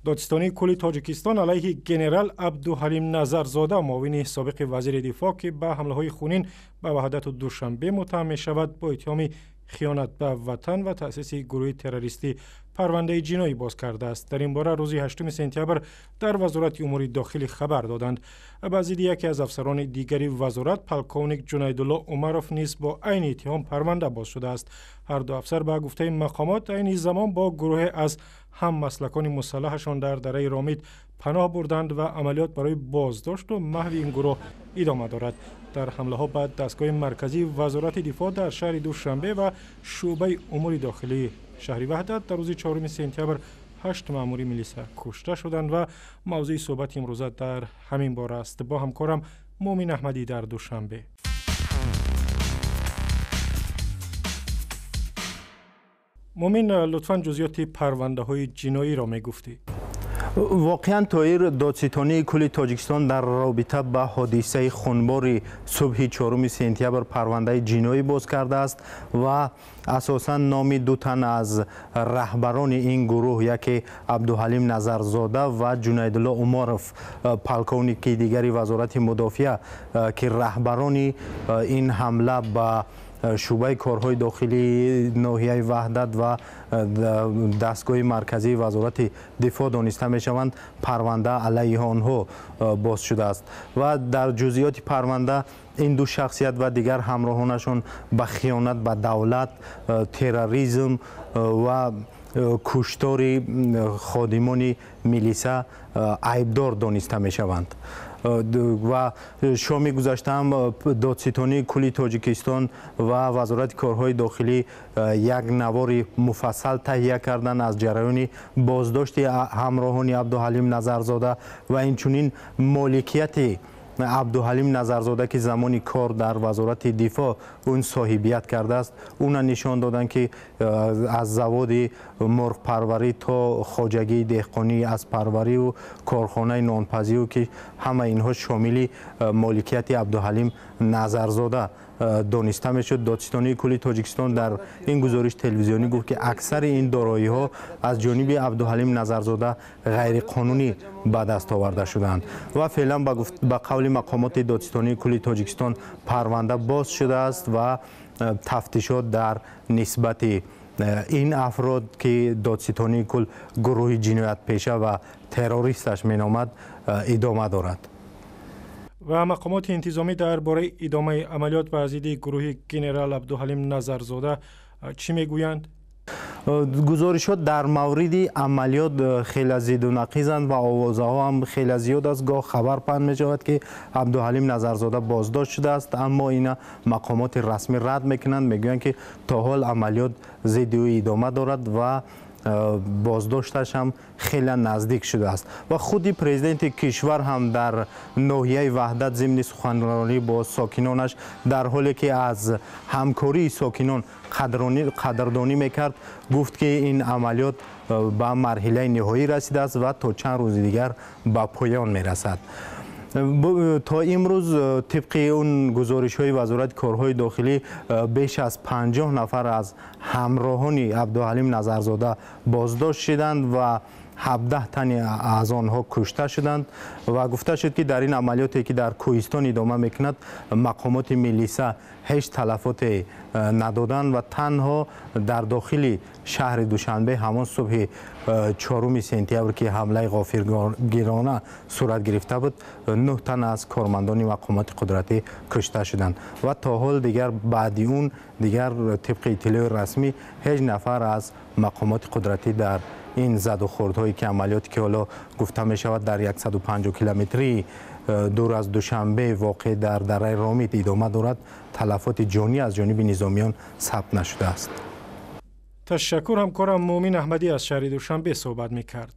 Додситонии кулли Тоҷикистон алайҳи генерал Абдуҳалим Назарзода, муовини собиқи вазири дифоъ, ки ба ҳамлаҳои хунин ба Ваҳдату Душанбе муттаҳам мешавад, бо иттиҳоми хиёнат ба ватан ва таъсиси гурӯҳи террористӣ парвандаи ҷиноӣ боз кардааст. Дар ин бора рӯзи 8 сентябр дар Вазорати умури дохилӣ хабар доданд. Ба зидди яке аз афсарони дигари вазорат, полковник Ҷунайдулло Умаров, низ бо айни иттиҳом парванда боз шудааст. Ҳар ду афсар, ба гуфтаи мақомот, айни замон бо гурӯҳе аз ҳаммаслакони мусаллаҳашон дар дараи Ромид паноҳ бурданд ва амалиёт барои боздошту маҳви ин гурӯҳ идома дорад. Дар ҳамлаҳо ба дастгоҳи марказии Вазорати дифоъ дар шаҳри Душанбе ва шӯъбаи умури дохилии шаҳри Ваҳдат дар рӯзи 4 сентябр 8 маъмури милиса кушта шуданд ва мавзӯи суҳбати имрӯза дар ҳамин бора аст бо ҳамкорам Муъмин Аҳмадӣ дар Душанбе. Муъмин, лутфан ҷузъиёти парвандаҳои ҷиноиро мегуфтӣ. Воқеан, Тоир, додситонии кулли Тоҷикистон дар робита ба ҳодисаи хунбори субҳи 4 сентябр парвандаи ҷиноӣ боз кардааст ва асосан номи ду тан аз раҳбарони ин гурӯҳ, яке Абдуҳалим Назарзода ва Ҷунайдулло Умаров, полковники дигари Вазорати мудофиа, ки раҳбарони ин ҳамла ба шӯъбаи корҳои дохилии ноҳияи Ваҳдат ва дастгоҳи марказии Вазорати дифоъ дониста мешаванд, парванда алайҳи онҳо боз шудааст. Ва дар ҷузъиёти парванда ин ду шахсият ва дигар ҳамроҳонашон ба хиёнат ба давлат, терроризм ва куштори ходимони милиса айбдор дониста мешаванд. Ва шоми гузаштаам додситонии кулли Тоҷикистон ва Вазорати корҳои дохилӣ як навори муфассал таҳия карданд аз ҷараёни боздошти ҳамроҳони Абдуҳалим Назарзода ва инчунин моликияти Абдуҳалим Назарзода, ки замони кор дар Вазорати дифоъ он соҳибият кардааст. Уна нишон доданд, ки аз заводи мурғпарварӣ то хоҷагии деҳқонии аспарвариву корхонаи нонпазию, ки ҳама инҳо шомили моликияти Абдуҳалим Назарзода дониста мешуд. Додситонии кулли Тоҷикистон дар ин гузориш телевизионӣ гуфт, ки аксари ин дороиҳо аз ҷониби Абдуҳалим Назарзода ғайриқонунӣ ба даст оварда шуданд. Ва феълан, ба қавли мақомоти додситонии кулли Тоҷикистон, парванда боз шудааст ва тафтишот дар нисбати ин афрод, ки додситонии кул гурӯҳи ҷиноятпеша ва террористаш меномад, идома дорад. Ва мақомоти интизомӣ дар бораи идомаи амалиёт ба зидди гурӯҳи генерал Абдуҳалим Назарзода чӣ мегӯянд? Гузоришот дар мавриди амалиёт хеле зиду нақизанд ва овозаҳо ҳам хеле зиёд аст. Гоҳ хабар паҳн мешавад, ки Абдуҳалим Назарзода боздошт шудааст, аммо ина мақомоти расмӣ рад мекунанд, мегӯянд, ки то ҳол амалиёт зидди ӯ идома дорад ва боздошташ ҳам хеле наздик шудааст. Ва худи президенти кишвар ҳам дар ноҳияи Ваҳдат зимни суханронӣ бо сокинонаш, дар ҳоле ки аз ҳамкории сокинон қадрдонӣ мекард, гуфт, ки ин амалиёт ба марҳилаи ниҳоӣ расидааст ва то чанд рӯзи дигар ба поён мерасад. То имрӯз, тибқи он гузоришҳои Вазорати корҳои дохилӣ, беш аз 50 нафар аз ҳамроҳони Абдуҳалим Назарзода боздошт шуданд ва 17 тани аз онҳо кушта шуданд. Ва гуфта шуд, ки дар ин амалиёте, ки дар кӯҳистон идома мекунад, мақомоти милиса ҳеҷ талафоте надоданд ва танҳо дар дохили шаҳри Душанбе ҳамон субҳи 4 сентябр, ки ҳамлаи ғофилгирона сурат гирифта буд, 9 тан аз кормандони мақомоти қудратӣ кушта шуданд. Ва то ҳол дигар баъди он дигар, тибқи иттилои расмӣ, ҳеҷ нафар аз мақомоти қудратӣ дар ин задухӯрдҳое, ки амалиёте, ки ҳоло гуфта мешавад, дар 150 километрии дур аз Душанбе воқеъ дар дараи Ромид идома дорад, талафоти ҷонӣ аз ҷониби низомиён сабт нашудааст. Ташаккур, ҳамкорам Муъмин Аҳмадӣ аз шаҳри Душанбе суҳбат мекард.